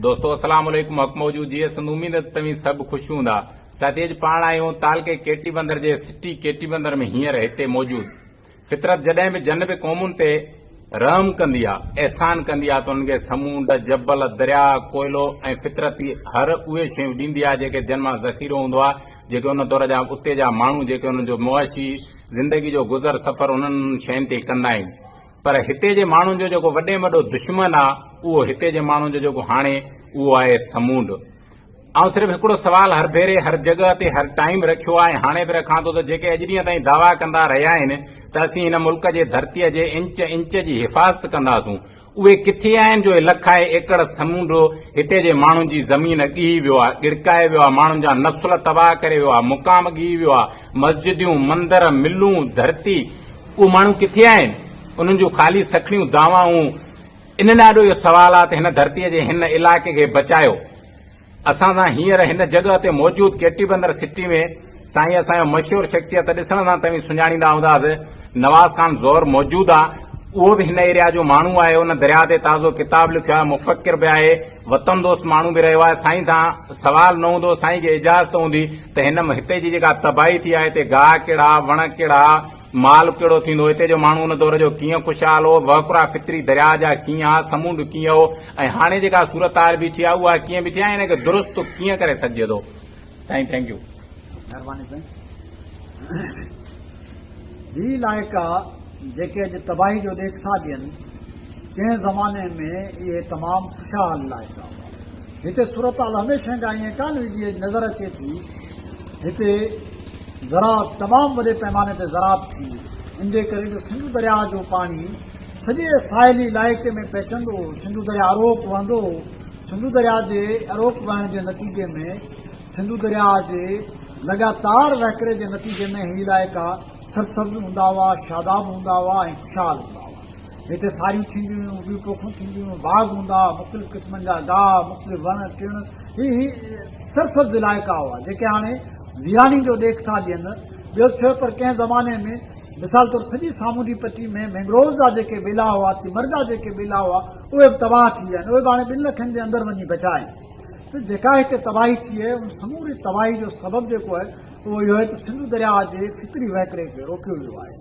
دوستو اسلام عليڪم حق موجود جيئي سنڌ اميد ته توهين سڀ خوش هوندا ساٿي اڄ پاڻ آهيون تعلقي ڪيٽي بندر جي سٽي ڪيٽي بندر ۾ هينئر هتي موجود فطرت جڏهن به جن به قومن تي رحم ڪندي آ احسان ڪندي آ ته انهن کي سمونڊ جبل درياء ڪوئلو ۽ فطرتي هر اهي شيون ڏيندي آ جيڪي جن مان ذخيرو هوندو آ جيڪي ان دور جا اتي جا ماڻهو جيڪي انهن جو معاشي زندگي جو گذر سفر انهن شين تي ڪندا آهن پر هتي جي ماڻهن جو جيڪو وڏي ۾ وڏو دشمن آ اهو هتي جي ماڻهن جو جيڪو هاڻي اهو آهي سمونڊ. آئون صرف هڪڙو سوال هر ڀيري هر جڳهه تي هر ٽائيم رکيو آ ۽ هاڻي به رکان ٿو ته جيڪي اڄ ڏينهن تائين دعويٰ ڪندا رهيا آهن ته اسين هن ملڪ جي ڌرتيء جي انچ انچ جي حفاظت ڪنداسون اهي ڪٿي آهن جو لکائي ايڪڙ سمونڊ هتي جي ماڻهن جي زمين ڳهي ويو آ، ڳڙڪائي ويو آ، ماڻهن جا نسل تباهه ڪري ويو آ، مقام ڳهي ويو آ، مسجديون، مندر، ملون، ڌرتي، اهي ماڻهو ڪٿي آهن؟ انهن جون خالي سکڻيون دعوائون، انهن آڏو اهو سوال آ ته هن ڌرتيء جي هن علائقي کي بچايو. اسان سان هينئر هن جڳهه تي موجود ڪيٽي بندر سٽي ۾ سائين اسان جو مشهور شخصيت ڏسڻ سان توهين سڃاڻيندا هونداس نواز خان زور موجود آ اهو به هن ايريا جو ماڻهو آهي ان درياء تي تازو ڪتاب لکيو آهي مفڪر به آهي وطن دوست ماڻهو به رهيو آهي سائين سان سوال نه هوندو سائين کي اجازت هوندي ته هن هتي جي جيڪا تباهي ٿي آهي هتي گاهه ڪهڙا وڻ ڪهڙا مال ڪهڙو ٿيندو، هتي جو ماڻهو ان دور جو ڪيئن خوشحال هو، وهڪرا فطري درياء جا ڪيئن ها، سمونڊ ڪيئن هو ۽ هاڻي جيڪا صورتحال بيٺي آهي اها ڪيئن بيٺي آهي ۽ ان کي درست ڪيئن ڪري سگهجي ٿو. سائين thank you. مهرباني سائين. هي علائقا جيڪي اڄ تباهي جو ڏيک ٿا ڏين ڪنهن زماني ۾ اهي تمام خوشحال علائقا هئا. هتي صورتحال هميشه کان ائين ڪانه هئي جيئن نظر اچي ٿي. هتي زراعت تمام وڏي پئماني تي زراعت ٿي ان جي ڪري جو سنڌو درياء جو پاڻي سڄي ساحلي علائقي ۾ پهچندو هو سنڌو درياء اروڪ وهندو هو سنڌو درياء جي اروڪ وهڻ جي نتيجي ۾ سنڌو درياء جي لڳاتار وهڪري جي نتيجي ۾ هي علائقا سرسبز هوندا هئا شاداب هوندا هئا ۽ خوشحال هوندا هئا هتي ساريون ٿينديون هيون، ٻيون پوکون ٿينديون هيون، باغ هوندا هئا، مختلف قسمن جا گاهه، مختلف وڻ ٽڻ، هي هي سرسبز علائقا هئا، جيڪي هاڻي ويراني جو ڏيک ٿا ڏين. ٻيو ته ٺهيو پر ڪنهن زماني ۾ مثال طور سڄي سامونڊي پٽي ۾ مينگرووز جا جيڪي ٻيلا هئا، تمر جا جيڪي ٻيلا هئا، اهي به تباهه ٿي ويا آهن، اهي به هاڻي ٻن لکن جي اندر وڃي بچا آهن. ته جيڪا هتي تباهي ٿي آهي، ان سموري تباهي جو سبب جيڪو آهي، اهو اهو آهي ته سنڌو درياهه جي فطري وهڪري کي روڪيو ويو آهي.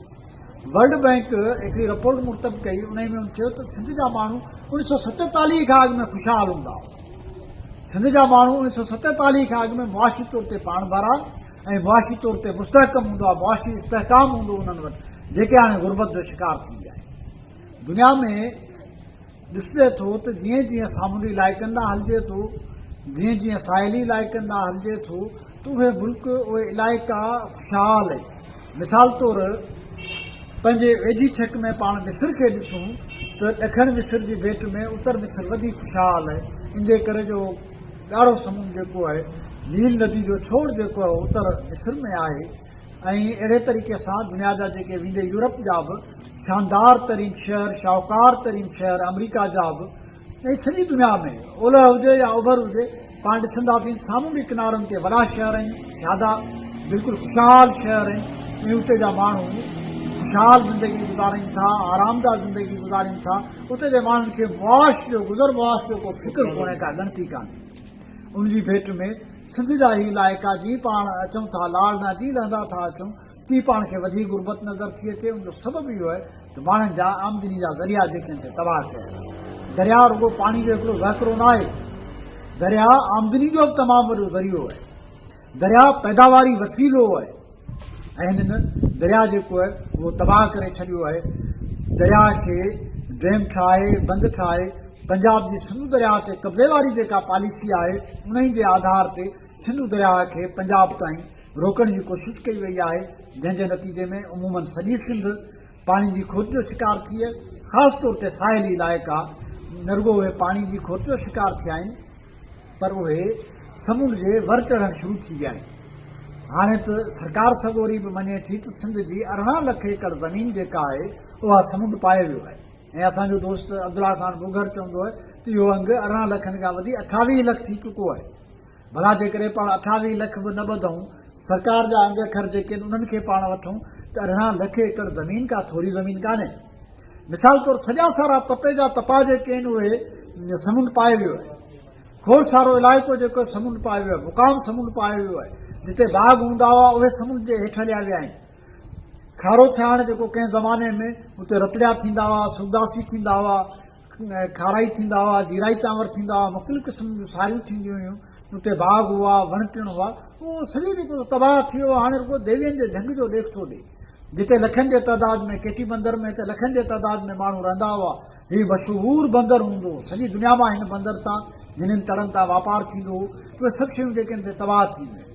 ورلڊ بئنڪ هڪڙي رپورٽ مرتب ڪئي انهي ۾ ان چيو ته سنڌ جا ماڻهو اڻيهه سو ستيتاليهه کان اڳ ۾ خوشحال هوندا هئا سنڌ جا ماڻهو اڻيهه سو ستيتاليهه کان اڳ ۾ معاشي طور تي پاڻ ڀرا ۽ معاشي طور تي مستحڪم هوندو آهي معاشي استحڪام هوندو انهن وٽ جيڪي هاڻي غربت جو شڪار ٿي ويا آهن دنيا ۾ ڏسجي ٿو ته جيئن جيئن سامونڊي علائقن ڏانهن هلجي ٿو، جيئن جيئن ساحلي علائقن ڏانهن هلجي ٿو ته اهي ملڪ، اهي علائقا خوشحال ۽ مثال طور پنهنجي ويجهي ڇڪ ۾ پاڻ مصر کي ڏسون ته ڏکڻ مصر جي ڀيٽ ۾ اتر مصر وڌيڪ خوشحال آهي ان جي ڪري جو ڳاڙهو سمنڊ جيڪو آهي نيل ندي جو ڇوڙ جيڪو آهي اهو اتر مصر ۾ آهي. ۽ اهڙي طريقي سان دنيا جا جيڪي ويندي يورپ جا به شاندار ترين شهر، شاهوڪار ترين شهر آمريڪا جا به ۽ سڄي دنيا ۾ اولهه هجي يا اوڀر هجي پاڻ ڏسنداسين سامونڊي ڪنارن تي وڏا شهر آهن شادا بلڪل خوشحال شهر آهن ۽ اتي جا ماڻهو خوشحال زندگي گذارين ٿا آرامده زندگي گذارين ٿا اتي جي ماڻهن کي معاش جو گذر معاش جو ڪو فڪر ڪونهي ڪا ڳڻتي ڪانهي ان جي ڀيٽ ۾ سنڌ جا هي علائقا جيئن پاڻ اچون ٿا لاڙ ڏانهن جيئن لهندا ٿا اچون تيئن پاڻ کي وڌيڪ غربت نظر ٿي اچي ان جو سبب اهو آهي ته ماڻهن جا آمدني جا ذريعا جيڪي آهن سي تباهه ڪيا ويا درياء رڳو پاڻي جو هڪڙو وهڪرو نه آهي درياء آمدني جو به تمام وڏو ذريعو آهي درياء پيداواري وسيلو آهي ۽ هنن درياء جيڪو آهي اهو تباهه ڪري ڇڏيو آهي درياء کي ڊيم ٺاهي بند ٺاهي پنجاب جي سنڌو درياء تي قبضي واري جيڪا پاليسي آهي انهي جي آڌار تي سنڌو درياء کي پنجاب تائين روڪڻ جي ڪوشش ڪئي وئي آهي جنهن جي نتيجي ۾ عمومن سڄي سنڌ پاڻي جي کوٽ جو شڪار ٿي خاص طور تي ساحلي علائقا نه رڳو اهي پاڻي جي کوٽ جو شڪار ٿيا آهن پر اهي سمنڊ جي ور چڙهڻ شروع ٿي ويا آهن. هاڻي ته سرڪار سڳوري به مڃي ٿي ته سنڌ جي 18 لک ايڪڙ زمين جيڪا آهي اها سمنڊ پائي ويو آهي ۽ اسان جو دوست عبدالله خان ٻگهر چوندو آهي ته اهو انگ 18 لکن کان وڌي 28 لک ٿي چڪو آهي. ڀلا جيڪڏهن پاڻ 28 لک به نه ٻڌون سرڪار جا انگ اکر جيڪي آهن انهن کي پاڻ وٺون ته 18 لک ايڪڙ زمين ڪا ٿوري زمين ڪانهي. مثال طور سڄا سارا تپي جا تپا جيڪي آهن اهي سمنڊ پائي ويو آهي. کوڙ سارو علائقو جيڪو سمنڊ پائي ويو آهي، مقام سمنڊ پائي ويو آهي، جتي باغ هوندا هئا اهي سمنڊ جي هيٺ هليا ويا آهن. کارو ڇاڻ جيڪو ڪنهن زماني ۾ اتي رتڙيا ٿيندا هئا، سوداسي ٿيندا هئا، کارائي ٿيندا هئا، جيرائي چانور ٿيندا هئا، مختلف قسم جون ساريون ٿينديون هيون، اتي باغ هئا، وڻ ٽڻ هئا، اهو سڄو جيڪو تباهه ٿي ويو هاڻي رڳو ديوين جي جهنگ جو ڏيک ٿو ڏئي. جتي لکن جي تعداد ۾ ڪيٽي بندر ۾ هتي لکن جي تعداد ۾ ماڻهو رهندا هئا. هي مشهور بندر هوندو هو. سڄي دنيا مان هن بندر تان هنن تڙن تان واپار ٿيندو هو. اهي سڀ شيون جيڪي آهن سي تباهه ٿي ويون.